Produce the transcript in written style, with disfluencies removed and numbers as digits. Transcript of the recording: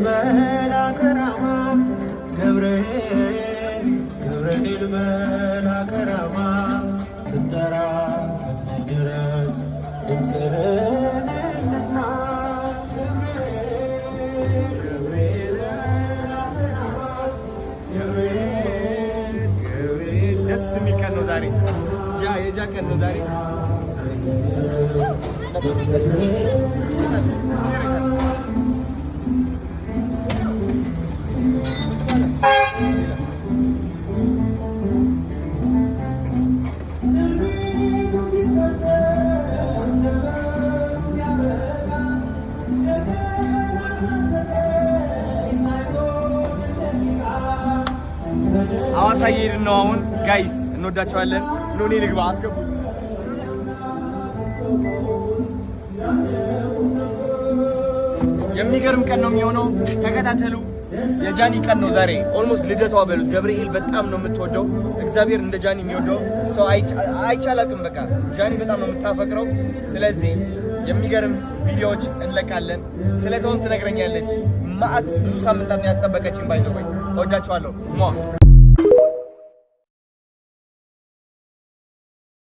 መልአከ ራማ፣ ገብርኤል ገብርኤል መልአከ ራማ፣ ስንጠራ ፈጥነህ ድረስ፣ ድምፅህን እንስማ። ገብርኤል ገብርኤል መልአከ ራማ፣ ገብርኤል ገብርኤል። ደስ የሚል ቀን ነው ዛሬ። ጃ የጃ ቀን ነው ዛሬ። ትንቢቱ ሲፈጸም፣ ዘመኑ ሲያበቃ፣ ለቀን 19 ሳይጎድል ደቂቃ። ሐዋሳ እየሄድን ነው አሁን guys፣ እንወዳቸዋለን። ኑ እኔ ልግባ፣ አስገቡ። የሚገርም ቀን ነው የሚሆነው። ተከታተሉ። የጃኒ ቀን ነው ዛሬ። Almost ልደቷ በሉት። ገብርኤል በጣም ነው የምትወደው። እግዚአብሔር እንደ ጃኒ የሚወደው ሰው አይቻላቅም። በቃ ጃኒ በጣም ነው የምታፈቅረው። ስለዚህ የሚገርም ቪዲዮዎች እንለቃለን። ስለቷን ትነግረኛለች። ማአት ብዙ ሳምንታት ነው ያስጠበቀችን። By the way፣ እወዳችኋለሁ። ሟ።